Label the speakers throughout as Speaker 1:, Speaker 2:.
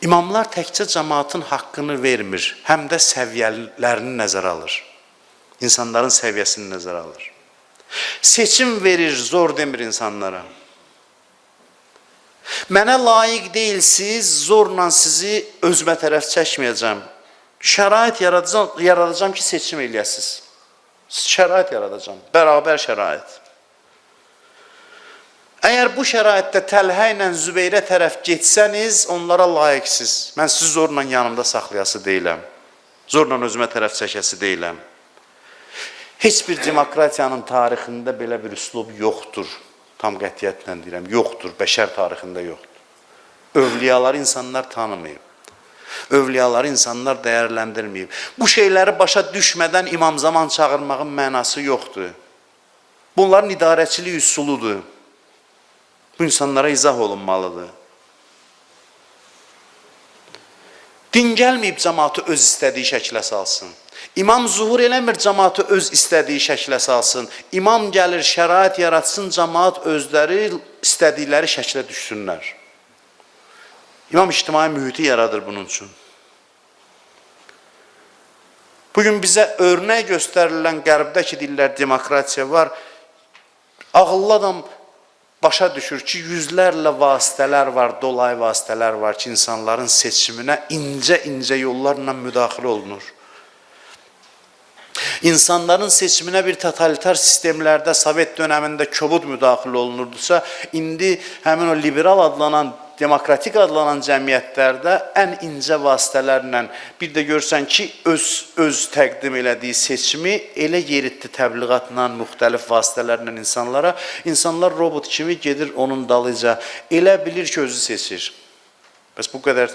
Speaker 1: İmamlar təkcə cəmaatın haqqını vermir, həm də səviyyələrini nəzərə alır. İnsanların səviyyəsini nəzərə alır. Seçim verir, zor demir insanlara. Mənə layiq deyilsiz, zorla sizi özümə tərəf çəkməyəcəm. Şərait yaradacağam ki, seçim eləyəsiniz. Şərait yaradacağam, bərabər şərait. Əgər bu şəraitdə Təlhə ilə Zübeyrə tərəf getsəniz, onlara layiqsiz. Mən sizi zorla yanımda saxlayası deyiləm. Zorla özümə tərəf çəkəsi deyiləm. Heç bir demokratiyanın tarixində belə bir üslub yoxdur. Tam qətiyyətlə deyirəm, yoxdur. Bəşər tarixində yoxdur. Övliyaları insanlar tanımayıb. Övliyaları insanlar dəyərləndirməyib. Bu şeyləri başa düşmədən İmam Zaman çağırmağın mənası yoxdur. Bunların idarəçilik üsuludur. Bu insanlara izah olunmalıdır. Din gəlməyib cəmaatı öz istədiyi şəklə salsın. İmam zuhur eləmir cəmaatı öz istədiyi şəklə salsın. İmam gəlir, şərait yaratsın, cəmaat özləri istədikləri şəklə düşsünlər. İmam ictimai mühiti yaradır bunun üçün. Bugün bizə örnək göstərilən qərbdə ki, deyirlər demokratiya var. Ağıllı adam başa düşür ki, yüzlərlə vasitələr var, dolayı vasitələr var ki, insanların seçiminə incə-incə yollarla müdaxilə olunur. İnsanların seçiminə bir totalitar sistemlərdə Sovet dönəmində kobud müdaxilə olunurdusa, indi həmin o liberal adlanan, demokratik adlanan cəmiyyətlərdə ən incə vasitələrlə bir də görsən ki, öz təqdim elədiyi seçimi elə yeritdi təbliğatla, müxtəlif vasitələrlə insanlara. İnsanlar robot kimi gedir onun dalıyca. Elə bilir ki, özü seçir. Bəs bu qədər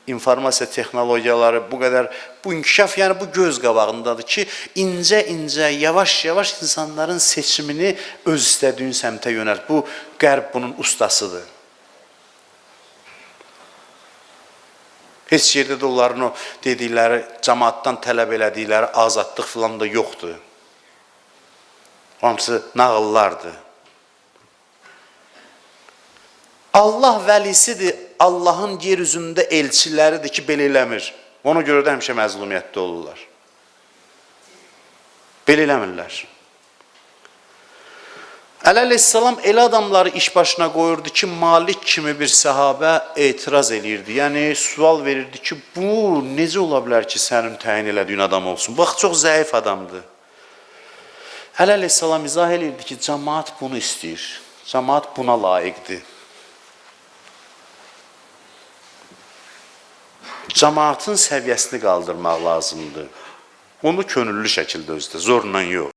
Speaker 1: informasiya texnologiyaları, bu qədər bu inkişaf, yəni bu göz qabağındadır ki, incə-incə, yavaş-yavaş insanların seçimini öz istədiyin səmtə yönəlt. Bu Qərb bunun ustasıdır. Heç yerdə də onların o dedikləri, cəmaatdan tələb elədikləri azadlıq filan da yoxdur. Hamısı nağıllardır. Allah vəlisidir, Allahın yer üzündə elçiləridir ki, belə eləmir. Ona görə də həmişə məzlumiyyətdə olurlar. Belə eləmirlər. Əli əleyhissalam elə adamları iş başına qoyurdu ki, Malik kimi bir səhabə etiraz eləyirdi. Yəni, sual verirdi ki, bu necə ola bilər ki, sənin təyin elədiyin adam olsun? Bax, çox zəif adamdır. Əli əleyhissalam izah eləyirdi ki, cəmaat bunu istəyir. Cəmaat buna layiqdir. Cəmaatın səviyyəsini qaldırmaq lazımdır. Onu könüllü şəkildə özdə, zorla yox.